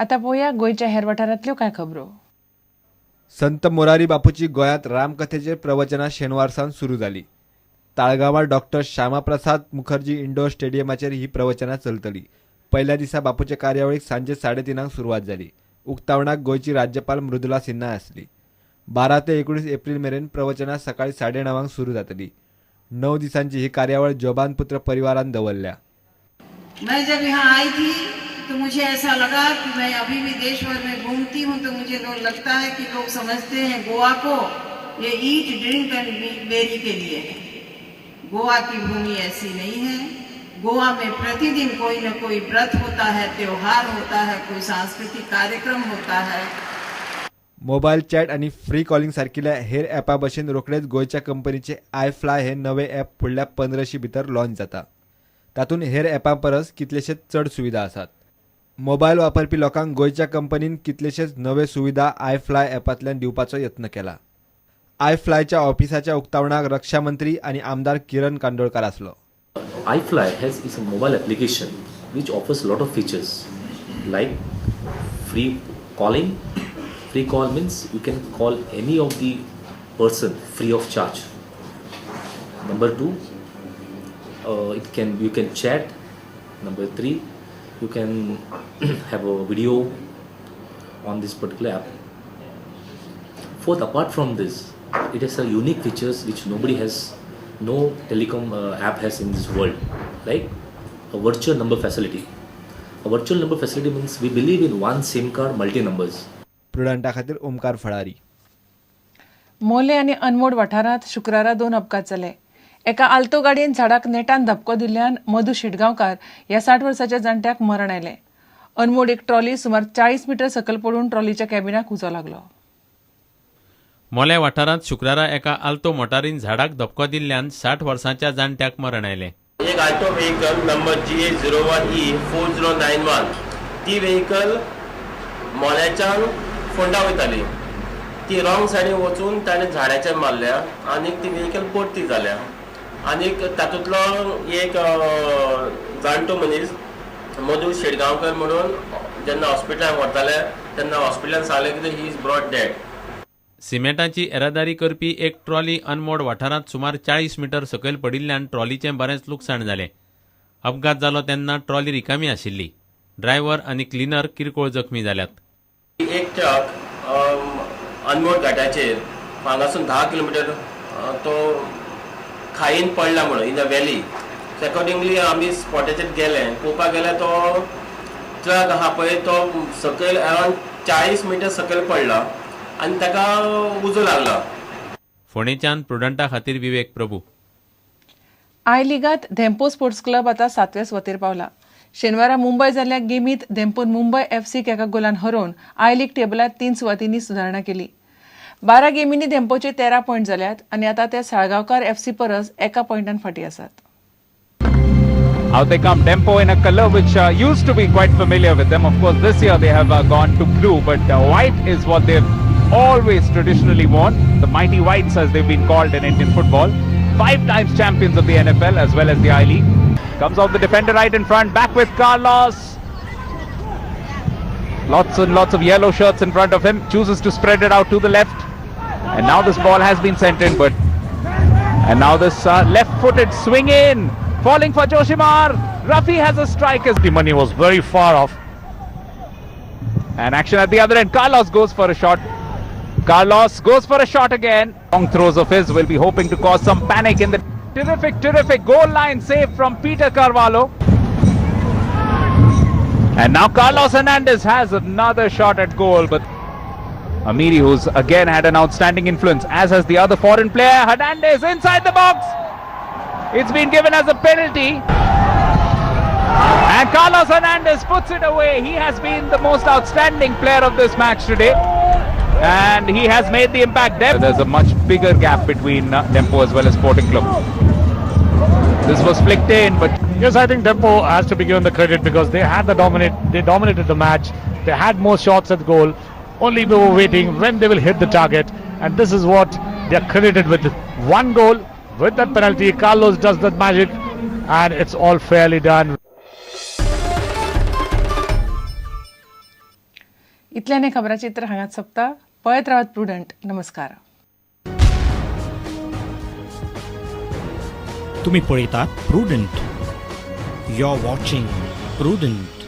आतां पळोवया गोंयच्या हेर वाठारांतल्यो कांय खबरो. संत मोरारी बापूची गोंयांत रामकथेचेर प्रवचनां शेनवार सावन सुरू जाली. ताळगांवां डॉक्टर श्यामाप्रसाद मुखर्जी इंडोर स्टेडियमाचेर ही प्रवचनां चलतली. पयल्या दिसा बापूचे कार्यावळीक सांजे 3:30 सुरवात जाली. उक्तावणाक गोंयची राज्यपाल मृदुला सिन्हा आसली. 12 ते 19 एप्रील मेरेन प्रवचनां सकाळी 9:30 सुरू जातली. 9 दिसांची ही कार्यावळ जोबानपुत्र परिवारान दवरल्या. मैं जब यहाँ आई थी तो मुझे ऐसा लगा कि मैं अभी भी देश भर में घूमती हूँ तो मुझे लोग लगता है कि लोग समझते हैं गोवा को ये ईट ड्रिंक एंड बेरी के लिए है. गोवा की भूमि ऐसी नहीं है. गोवा में प्रतिदिन कोई न कोई व्रत होता है, त्योहार होता है, कोई सांस्कृतिक कार्यक्रम होता है. मोबायल चॅट आनी फ्री कॉलिंग सारकिल्या हेर ॲपा भशेन रोखडेच गोंयच्या कंपनीचे I fly हे नवे ॲप फुडल्या 15 भितर लॉन्च जाता. तातूंत हेर ॲपां परस कितलेशेच चड सुविधा आसात. मोबायल वापरपी लोकांक गोंयच्या कंपनीन कितलेशेच नवे सुविधा I fly ॲपांतल्यान दिवपाचो यत्न केला. I फ्लायच्या ऑफिसाच्या उक्तावणाक रक्षा मंत्री आनी आमदार किरण कांदोळकार आसलो. iFly is a mobile application which offers a lot of features like free calling. Free call means you can call any of the person free of charge. Number 2, you can chat. Number 3, you can have a video on this particular app. Fourth, apart from this, it has a unique features which nobody has, no telecom app has in this world, like a virtual number facility. A virtual number facility means we believe in one SIM card, multi numbers. प्रुडंटा खातीर ओमकार फळारी. मोले आनी अनमोड वाठारांत शुक्रारा 2 अपघात जाले. एका आल्तो गाडयेन झाडाक नेटान धपको दिल्ल्यान मधू शेटगांवकार ह्या 60 वर्साच्या जाणट्याक मरण आयलें. अनमोड एक ट्रॉली सुमार 40 मिटर सकयल पडून ट्रॉलीच्या कॅबिनाक उजो लागलो. मोले वाठारांत शुक्रारा एका आल्तो मोटारीन झाडाक धपको दिल्ल्यान 60 वर्सांच्या जाणट्याक मरण आयलें. एक Alto vehicle number GA 01E 4091 ती व्हेकल मोल्याच्यान फोंडा वयताली. ती रॉंग सायडीन वचून ताणें झाडाचेर मारल्या आनी ती व्हेकल परती जाल्या आनीक तातूंतलो एक जाणटो मनीस मधू शेटगांवकर म्हणून जेन्ना हॉस्पिटलान व्हरताले तेन्ना हॉस्पिटलान सांगलें की he is brought dead. सिमेंटाची येरादारी करपी एक ट्रॉली अनमोड वाठारांत सुमार 40 मिटर सकयल पडिल्ल्यान ट्रॉलीचें बरेंच लुकसाण जालें. अपघात जालो तेन्ना ट्रॉली रिकामी आशिल्ली. ड्रायव्हर आनी क्लिनर किरकोळ जखमी जाल्यात. एक ट्रक अनमोड घाटाचेर हांगासून 10 किलोमिटर तो खाईन पडला म्हणून इन अ व्हॅली. अकॉर्डिंगली आमी स्पॉटाचेर गेले, पळोवपाक गेल्यार तो ट्रक आहा पळय तो सकयल अरावंड 40 मिटर सकयल पडला आनी ताका उजो लागला. फोंडेच्यान प्रुडंटा खातीर विवेक प्रभू. I लिगांत धेंपो स्पोर्ट्स क्लब आतां 7व्या सुवातेर पावला. शेनवारा मुंबय जाल्ल्या गेमीत धेंपोन मुंबय एफसीक एका गोलान हरोवन I league टेबलांत 3 सुवातींनी सुदारणा केली. 12 गेमींनी धेंपोचे 13 पॉयंट जाल्यात आनी आतां ते साळगांवकार एफसी परस 1 पॉयंटान फाटीं आसात. Out they come, Dempo in a colour which used to be quite familiar with them. Of course, this year they have gone to blue, but white is what they've always traditionally worn. The mighty whites, as they've been called in Indian football. 5 times champions of the NFL as well as the I-League. Comes off the defender right in front, back with Carlos. Lots and lots of yellow shirts in front of him. Chooses to spread it out to the left. And now this ball has been sent in, but... And now this left-footed swing in. Falling for Joshimar. Rafi has a strike as the money was very far off. And action at the other end. Carlos goes for a shot. Carlos goes for a shot again. Long throws of his will be hoping to cause some panic in the terrific, terrific goal line save from Peter Carvalho. And now Carlos Hernandez has another shot at goal, but Amiri, who's again had an outstanding influence, as has the other foreign player, Hernandez inside the box. It's been given as a penalty. And Carlos Hernandez puts it away. He has been the most outstanding player of this match today. And he has made the impact there. There's a much bigger gap between Dempo as well as Sporting Club. This was flicked in, but... Yes, I think Dempo has to be given the credit because they had the dominate. They dominated the match. They had more shots at goal. Only we were waiting when they will hit the target. And this is what they are credited with. One goal with that penalty. Carlos does that magic and it's all fairly done. इतल्यान हें खबराचित्र हांगाच सोंपता. पळयत रावात prudent. नमस्कार. तुम्ही पळयतात Prudent. You are watching Prudent.